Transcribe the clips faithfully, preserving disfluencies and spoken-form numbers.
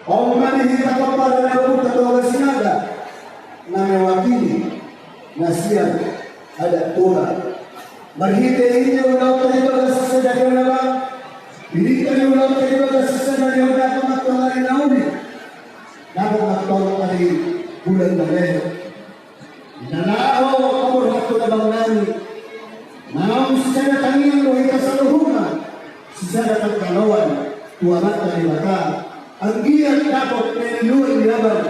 On ma di hita pomparan ni ompunta Toga Sinaga na mewakili na sian adat Toga. Marhite i ulaonta di bagas sadari on, pinita ni ulaonta di bagas sadari on, dapot ma antong ari na uli, dapot ma antong ari bulan na lehet. Di na laho paborhat tu abang nami, naung sisada tangiang do hita saluhutna, sisada pansalongan tu Amanta Debata, anggiat dapot pangidoan ni abang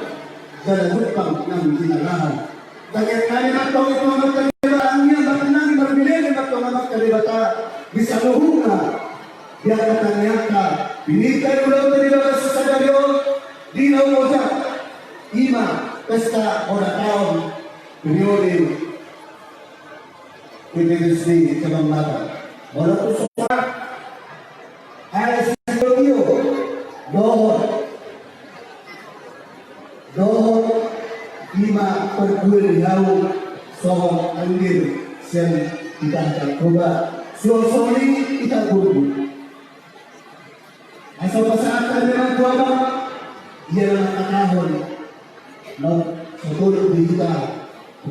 jala jumpang nang jinalahan. Tangiang nami ma antong i tu Amanta Debata, anggiat ma antong nami marbelele ma antong Amanta Debata di saluhutna. Di angka tangiangta, pinita ni ulaonta di bagas sadari on, di na umojak, i ma pesta bona taon periode P P B S di Cabang Batam. Walaupun soal ada sitio dohot, dohot i ma pargual ni hau songon andir sian hita angka Toga, suang-suang i hita guru. Asa pasahat hami ma tu abang, ia na mangkatahon, na so tolu di hita,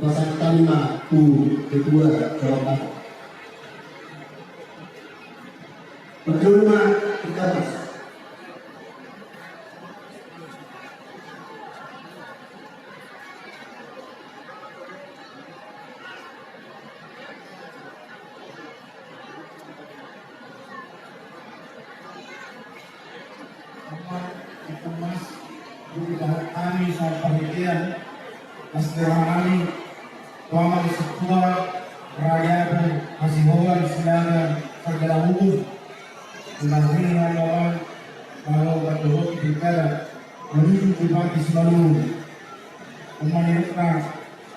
pasahat hami ma tu ketua Cabang Batam. Parjolo ma hita, Mas. Amang, Amang, Mas, boi dipasahat hami songon parhitean las ni roha nami tu Amang Sintua Raja Abu Hasihoan Sinaga Sarjana Hukum. Di na hurang ni Amang, na laho mandok di pilkada, menuju Bupati Simalungun. Umani rukna,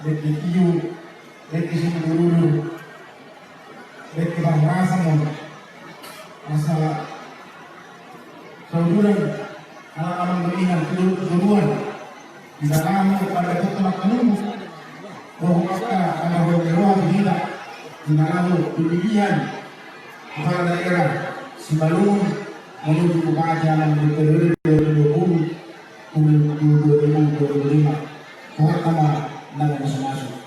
dengke tio, dengke simudurudur, dengke parhorasan on. Asa sauduran, anak-anak dohot inang, tu dolok tu toruan. Di na laho pandapot na manunggu. Dohot angka na marroha di hita. Di na laho pemilihan kepala daerah Simalungun menuju Bupati Simalungun di periode dua ribu dua puluh, dua ribu dua puluh lima. Buat nama nama masing-masing.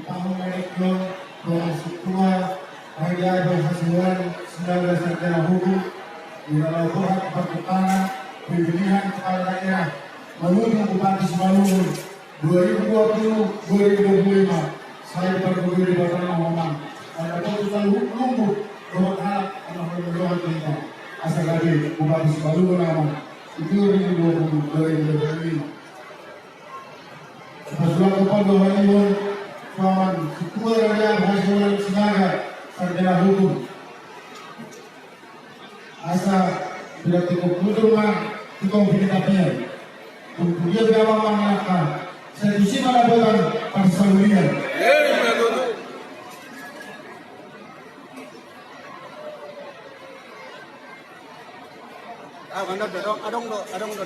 Tahun menikmati Tuan Sintua Raja Abu Hasihoan Sinaga Sarjana Hukum, di na laho borhat partumpahan pemilihan kepala daerah menuju Bupati Simalungun dua ribu dua puluh, dua ribu dua puluh lima. Sai pargogoi Debata ma ho, Amang, asa dapot tu saluhut lumbung dohot halak na mardohot di hita, asa gabe Bupati Simalungun, Amang, di dua ribu dua puluh, dua ribu dua puluh lima. Pasahathon pandohan on tu Amang Sintua Raja Abu Hasihoan Sinaga Sarjana Hukum. Asa pinantikhon muna ma tu tong pinantikhon. Tung dia pe Amang mangalangka, sai tusi ma dapotan parsaulian. Ah, adong do, adong do, adong do.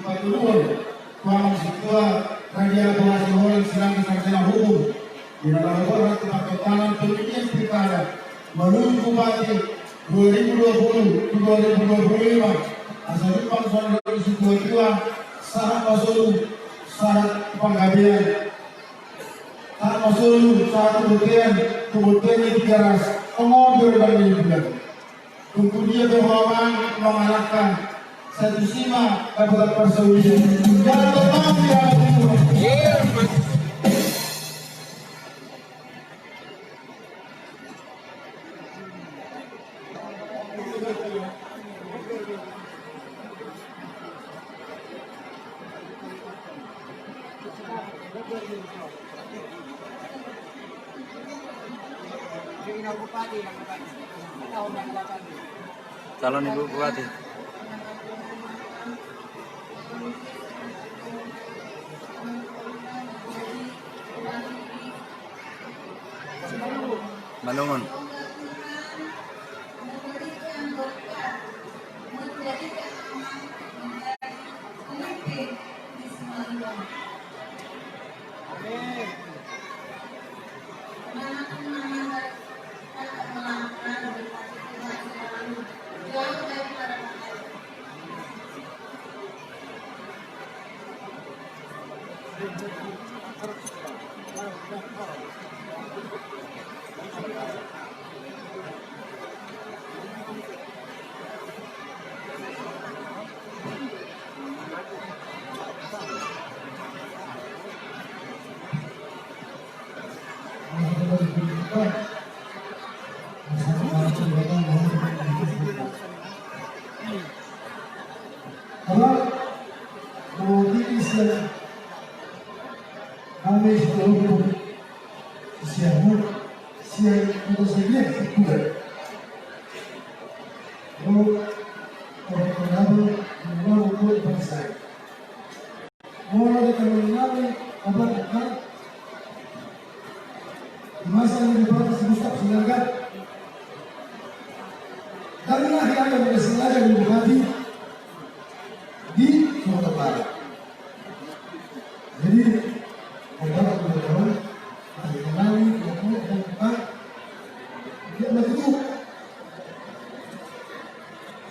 Patuluhon tu Amang Sintua Raja Abu Hasihoan Sinaga Sarjana Hukum, di na laho borhat tu partumpahan pemilihan pilkada menuju Bupati dua ribu dua puluh tu dua ribu dua puluh lima. Asa jumpang songon na nidok ni situa-tua, sahat ma solu, Sahat tu Panggabean, sahat ma solu, sahat tu bontean, tu bontean ni Tigaras, songon di roda ni bulan. Tung tu dia pe ho amang mangalangka, sai tusi ma dapotan parsaulian. Jala tonang di hami. Calon Ibu Bupati. Malungun. Apa? Mau tipis ya. Kami seluruh siapa? Siapa? Kita sendiri sebulan. Mau, mau kenapa? Mau, mau bangsa. Molo di kalangan nami, apa, kan? Di masa ni Bupati si Gustaf Sinaga. Karena dia yang bersengaja di Bupati di Sumatera Barat. Jadi, beberapa teman-teman, di kalangan nami, yang punya dan Pak, dia begitu.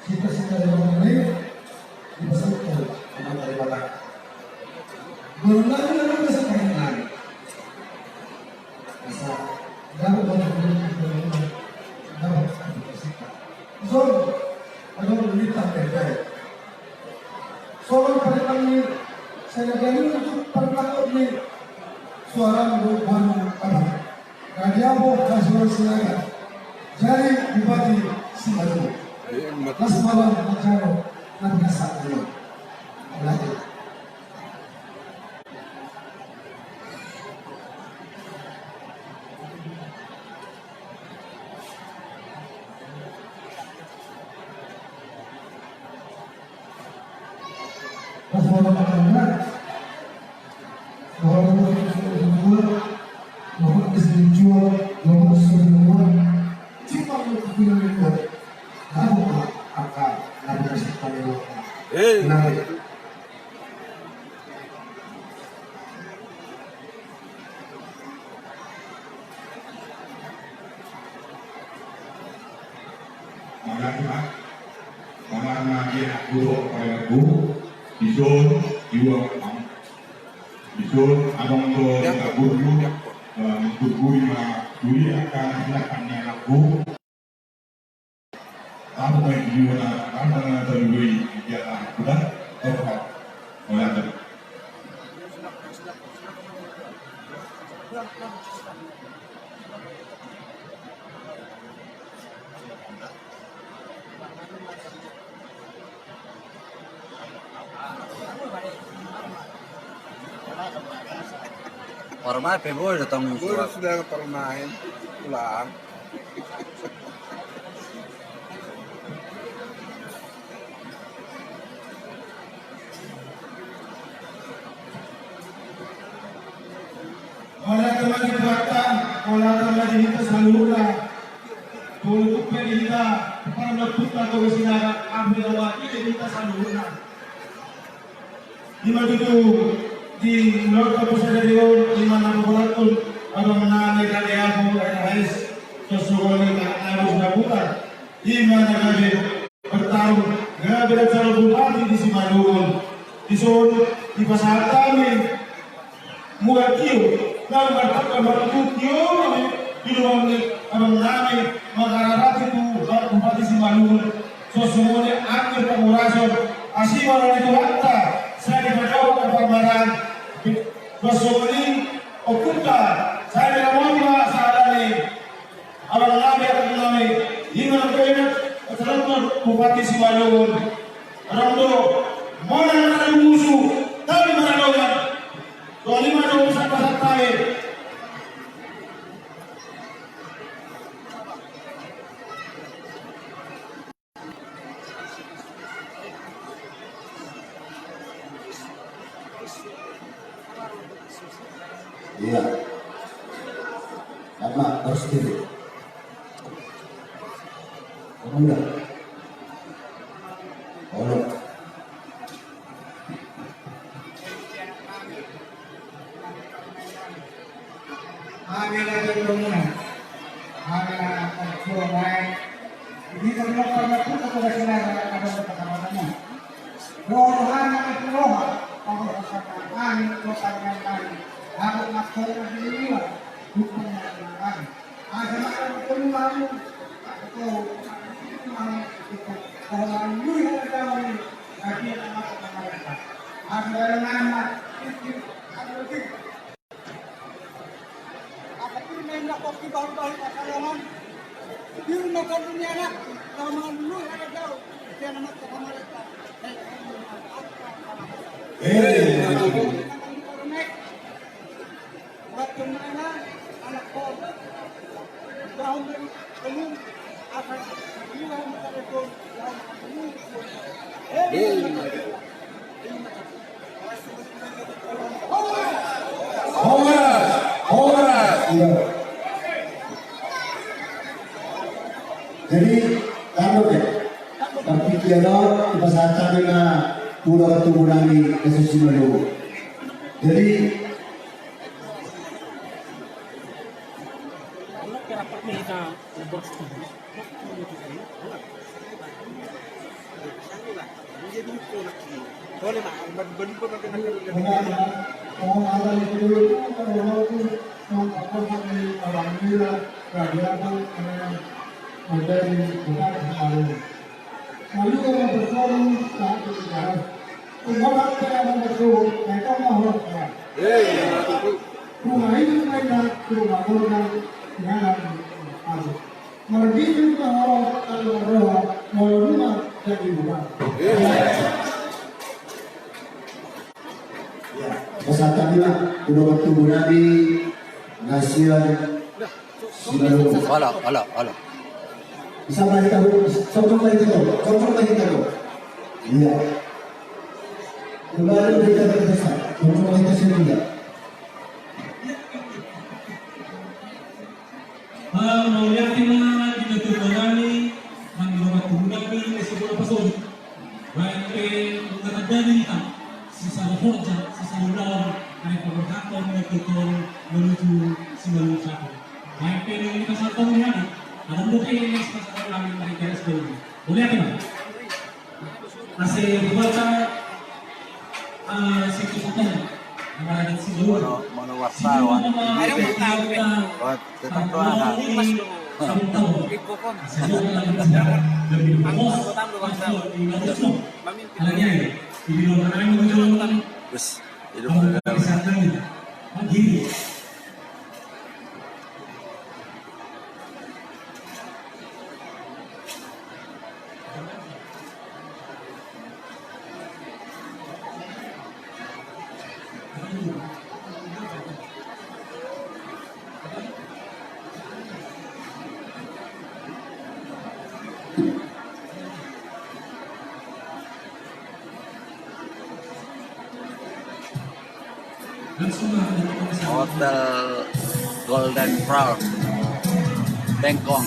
Cita-cita yang mengenai di pasal itu, yang dari mana? Belum lagi, belum bisa main lagi. Bisa, dapat banyak duit, dapat cita-cita. So, ada duit tak ada. So, kalau pada kami, saya dari itu pernah ni suara berubah apa? Raja Abu Hasan Sinaga, jadi Bupati Simalungun. Las malam, Mas Jaro, dan Mas Satrio. Lagi. Eh. Mauliate ma. Paman ma dia anakku dohot parenganku. Dison, dison, abang do, ya, taburju. Ya. Eh, mengkukui ma tuli angka anak ni anakku. Apa main di mana? Apa na tadi beri dia, ah, udah? Apa? Mauliate. Orang main pemain datang. Gue sudah pernah main pulang. Mauliate ma di Tuhanta, mauliate ma di hita saluhutna. Molo tung pe di hita, parmatuta Toga Sinaga, ahu di awal, di hita saluhutna. Ima tutu di lorong pasadarion, ima na paborathon, abang nami Raja Abu, R H S, sosogoni ka Agus Daputan, ima na gabe bertarung, gabe calon bupati di Simalungun. Dison, dipasahat hami, Buat tio, na martamba martutio, di luar ni abang nami, mangararati tu Bupati Simalungun, sosomone angke pangurason, asi marani tu hatta, sai di pajabat parmaraan, sosomone, okunta, sai di ramoti ma sadari. Abang nami, abang nami, ima na kena, salonta Bupati Simalungun. Adong do, mona na rumusu, tali maradongan. Toli ma do, sapa-sapa e. Iya. Sama, harus kiri. Kamu enggak? Olok. Hami na jolomuna, hami na parjuang lae. Di tengah-tengah kita sudah sinara ada pertama-tama. Rohana itu roha, pengorbanan kami, kota yang kami. Aku maksudnya di luar, bukan yang kami. Asa makan tolu mamu, aku tahu, mamu, aku tahu, mamu, aku tahu, aku tahu, aku tahu, aku tahu, aku tahu, aku tahu, Horas, horas. Iya. Jadi, tando ya. Tapi dia lo, dipasahat kami na pulau tu Bunani, Yesus Simalungun. Jadi, Marbisu ma ho, ala roha, molo nunga jadi bupati. Ya, pasahat ma tu dongan tubu nami, na sian Simalungun. Olo, olo, olo. Bisa balik tahu, contoh balik tahu, contoh balik tahu. Iya. Kembali kita ke desa, contoh balik tahu juga. Mauliate ma di natuatua nami, nang di dongan tubu nami, di Sibolon Pasogit. Baen pe nunga tanda di hita, sisada horja, sisada ulaon, ai pangorhaton na totol menuju Simalungun satu. Baen pe nunga dipasahat hamu di hami, adong dope na dipasahat hamu di hami, baen pe. Mauliate ma. Asa buat, ah, situs itu. Molo, molo wartawan. Buat tetap doang. Terus, itu udah. Hotel Golden Crown, Bengkong.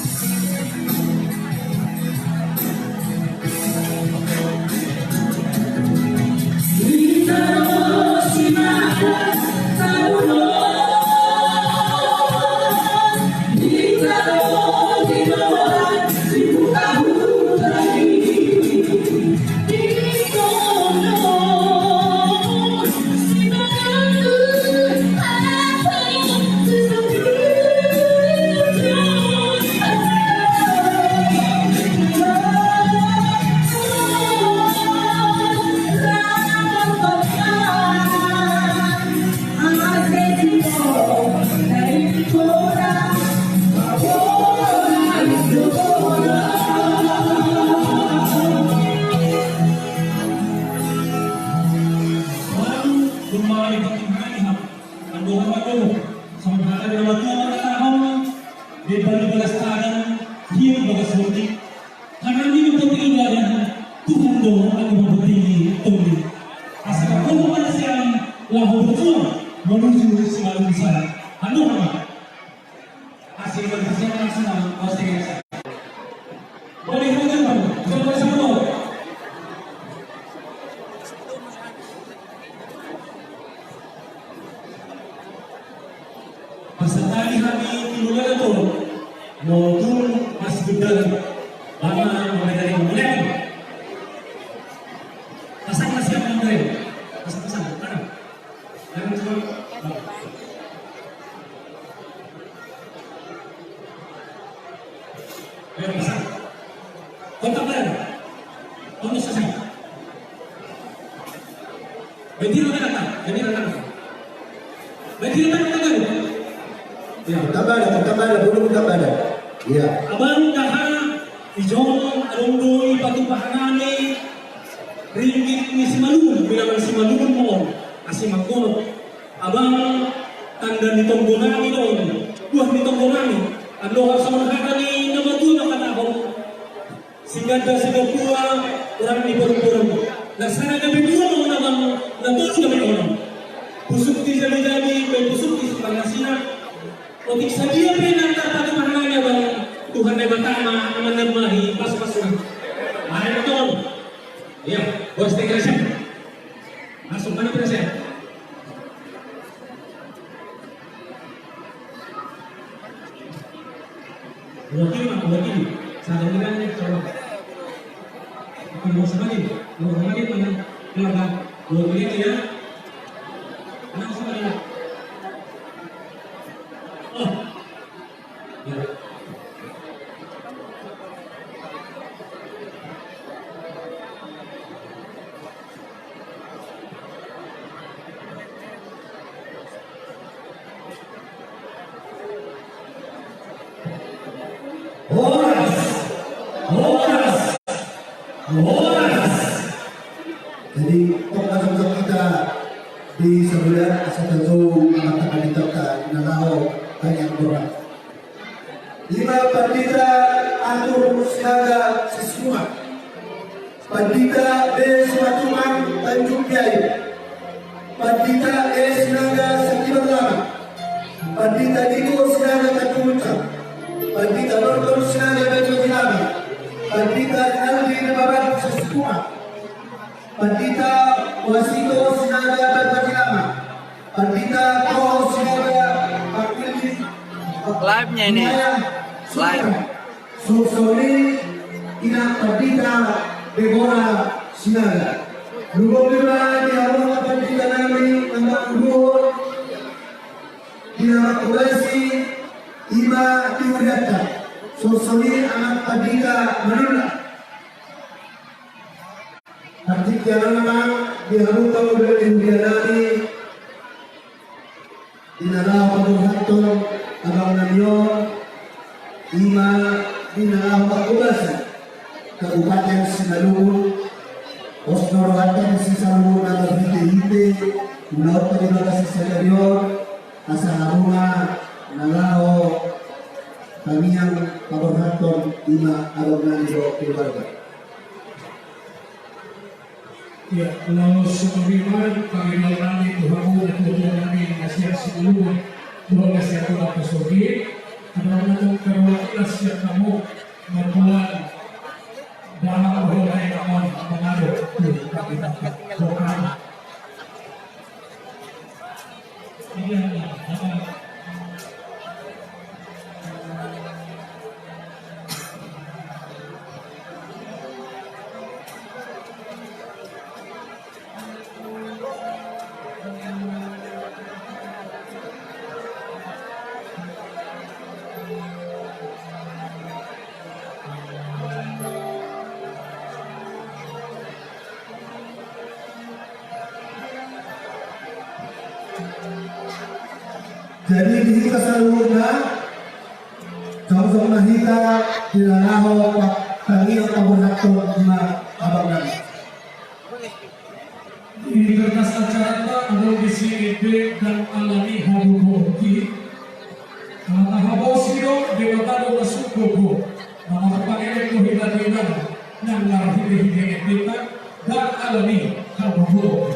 Andorang ma do songon hata ni na matua mangkatahon, deba ni bagas tagan, hian bagas hondit. Harani ma potik ibadah, Tuhan do na mambotohi tondi. Asa tangkas ma nasiam laho berjuang menuju Simalungun sada. Andorang ma. Asik, berhasil langsung, posting ya. Boleh, boleh, boleh. Boleh, boleh, boleh. Pasal tadi kami timbul lagi tu, mau tu masih gudang. Lama, mau dari mulai. Pasal masih apa, Andre? Pasal, pasal, mana? Tambah ada, tambah ada, belum tambah ada. Iya. Abang, daha, ijon adong do i patupahan nami, ringgit ni Simalungun, bilangan Simalungun ma on, asi mangkono. Abang, tanda ni tonggo nami do on, buah ni tonggo nami. Andorang songon hata ni na matua mangkatahon, singganda singgambua, rang ni porumporung. Na sada gabe dua ma on, Abang, na tolu gabe onom. Pusuk di jamijami, baen pusuk di supangasina. Otik sadia pe na tarpatupahan nami, Abang, Tuhan Debata ma na manambahi pasupasuna. Ae ma on. Iya, bos, terima kasih. Langsung mana, Pres, ya? Wakil, Pak, wakil. Saya dengar nih, coba. Bukan mau sama nih, mau sama nih, mana? Keluarga. Wakilnya ya. Langsung aja. Oh. Horas! Horas! Horas! Jadi, tong masuk kita di sebelah asa tentu anak-anak di kota Nalao banyak orang. Ima Pandita Arthur Sinaga Sisuma, Pandita B Simatupang Tanjung Piayu, Pandita E Sinaga Saki Berlama, Pandita Niko Sinaga Tanjungutang, Pandita Norton Sinaga Tanjung Lama, Pandita Aldi Nababan Sisuma, Pandita Wasito Sinaga Tanjung Lama, Pandita Toho Sinaga Pakili. Live-nya ini. Live. Suksoni ina Pandita Debora Sinaga. Lumobi ma di hamu pandita nami, anak guru, di nama kobasi, ima tiurianta. Suksoni anak pandita manula. Artinya nama di hamu panguda di huria nami, di na laho paborhathon abang nami on, ima di na laho parhobasi Kabupaten Simalungun, pos na rohanta di Simalungun na marhite-hite ulaonta di bagasan sadari on, asa hamu ma na laho tangiang paborhathon ima abang nami dohot keluarga. Ia, laos songon i ma panghibaon nami tu hamu natuatua nami na sian Simalungun dohot na sian Tolapa Sogi, adong na tong perwakilan sian hamu mamboan dahahang dohot na inang on mangadop tu hami. Jadi di hita saluhutna, jongjong ma hita di na laho tangiang paborhathon ima abang nami. Di kertas acaranta. Di si ende dan alani hagogoon i. Karena habosi do Debata do masuk gogo. Maka pangelek do hita di ibana nang marhite-hite endenta dan alani hagogoon.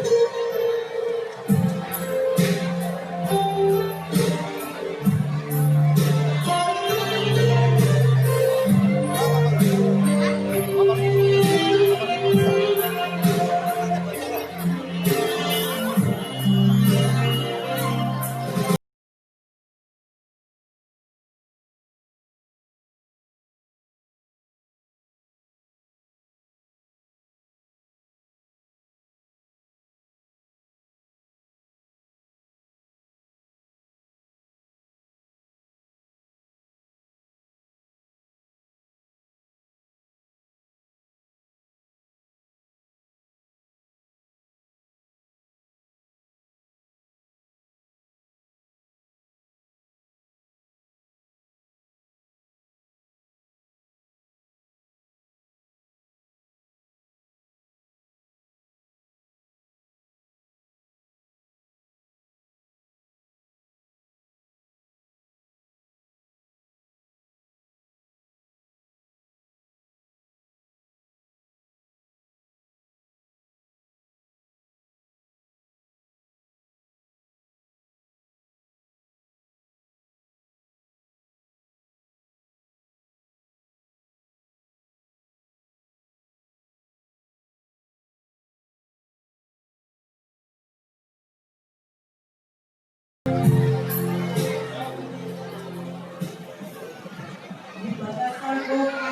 Di bagasan doa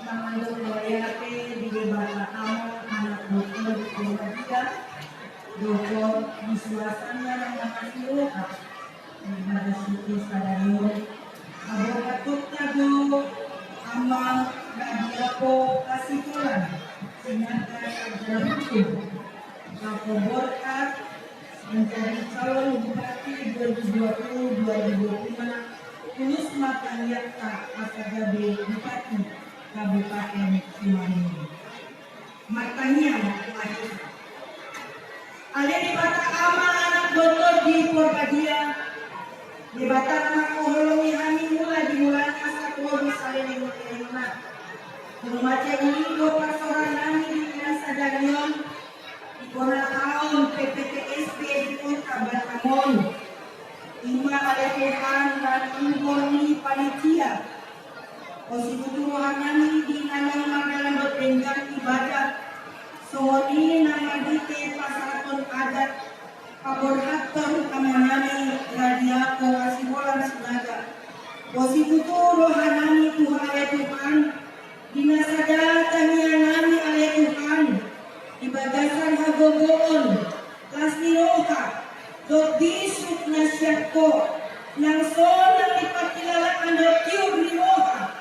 mangandung mauliate di Debata Ama, Anak, Boru Tondi Porbadia, dohot di suasana na mangasiroha. Ibadah suci sadari on, haborhatonta do Amang Radiapo Hasiholan Sinaga, sarjana hukum, laho borhat menjadi calon bupati dua ribu dua puluh dua ribu dua puluh lima, tulus ma tangiangta asa gabe bupati Kabupaten Simalungun. Martangiang ma hita. Ale Debata Ama, Anak, Boru Tondi Porbadia, Debata na mangkaholongi hami mula di mulana sahat tu saleleng ni lelengna. Tung mansai i do parsaoran nami di na sadari on, di ponahaon P P T S B di Kota Batam on. I ma ale Tuhan na ingkon ni panitia. Posi tutu roha nami di na naeng mardalan dohot denggan ibadah, songon i na marhite pasahathon adat, paborhathon ama nami Radiapo Hasiholan Sinaga. Posi tutu roha nami tu Ho ale Tuhan, di na sada tangiang nami ale Tuhan, di bagasan hagogoon, las ni roha, dohot bisuk na sian Ho, nang sonang ni parkilalaan dohot tiur ni roha.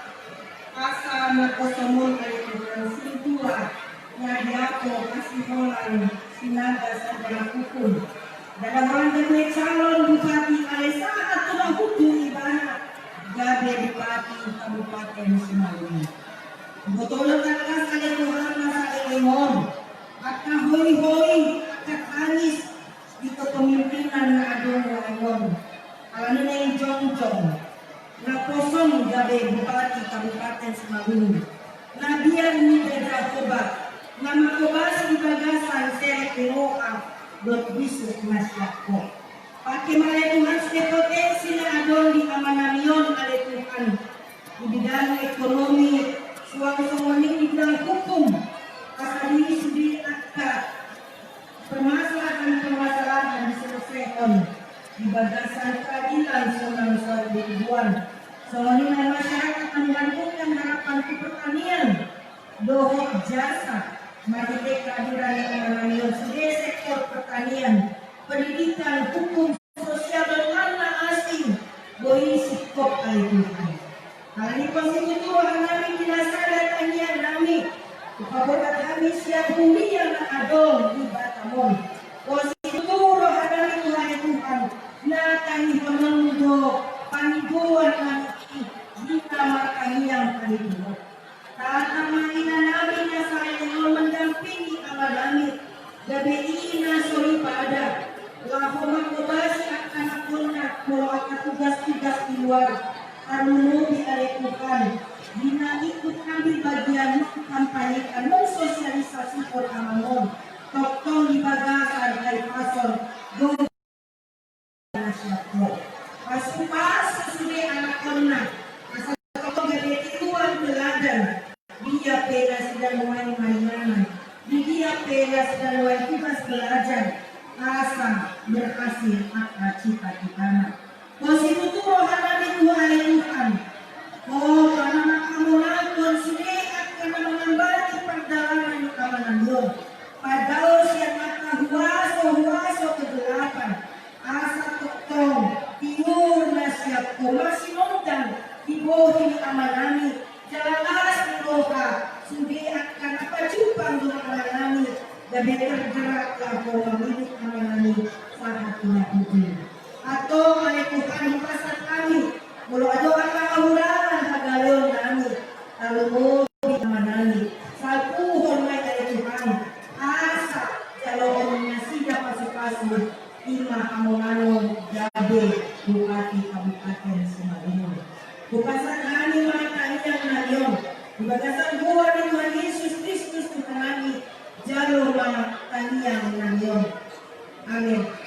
Asa marhasomon ale Tuhan sintua Radiapo Hasiholan Sinaga, sarjana hukum, ndada holan gabe calon bupati, alai sahat tu na hundul ibana gabe bupati Kabupaten Simalungun. Botohon tangkas ale Tuhan na saleleng on, angka hoihoi, angka tangis di kepemimpinan na adong lae on. Alani naeng jongjong, na poso gabe bupati Kabupaten Simalungun, na biar ni Jahowa, na manghobasi di bagasan serep ni roha dohot bisuk na sian Ho. Pake ma ale Tuhan sude potensi na adong di ama nami on ale Tuhan, di bidang ekonomi, suang songon i di bidang hukum, asa di sude angka permasalahan-permasalahan diselesaihon di bagasan keadilan sonang saur tubuan. Songon i nang masyarakat menggantungkan harapan tu pertanian dohot jasa marhite kehadiran ni ama nami on, sude sektor pertanian, pendidikan, hukum, sosial dohot na asing, boi singkop ale Tuhan. Alani i posi tutu roha nami di na sada tangiang nami, hupaborhat hami sian huria na adong di Batam on. Posi tutu roha nami tu Ho ale Tuhan, na tangihonon do pangidoan nami di na martangiang ale Tuhan. Tata ma ina nami na saleleng on mendampingi ama nami, gabe i na soripada, luar, tarlumobi ale Tuhan, di na ikut ambil bagian mengkampanyekan, mensosialisasikan Amang on, tongtong di bagasan ai pason, do na siap do. Pasu-pasu sude anakonna, asa tongtong gabe tiruan teladan, dia pe nasida nuaeng maringanan, di dia pe nasida nuaeng tugas belajar, asa berhasil angka cita-citana. Pos i tutu rohanami tu ale Tuhan. Ho, na manghamonangkon sude angka na mangambangi pardalanan ni amanami on. Padao sian angka huaso-huaso kegelapan. Asa tongtong tiur na siap ho masinondang di bohi ni amanami. Jala las ni roha sude angka na pajumpang dohot amanami, gabe tergerak laho mamillit amanami sahat tu na ujung. Antong ale Tuhan, hupasahat hami, molo adong angka hahurangan hagaleonnami, tarlumobi amanami, salpuhon ma i ale Tuhan, asa jaloon nasida pasu-pasu, i ma hamonangon gabe Bupati Kabupaten Simalungun. Hupasahat hami ma tangiangnami on di bagasan goar ni Tuhan Jesus Kristus Tuhan nami, jalo ma tangiangnami on. Amin.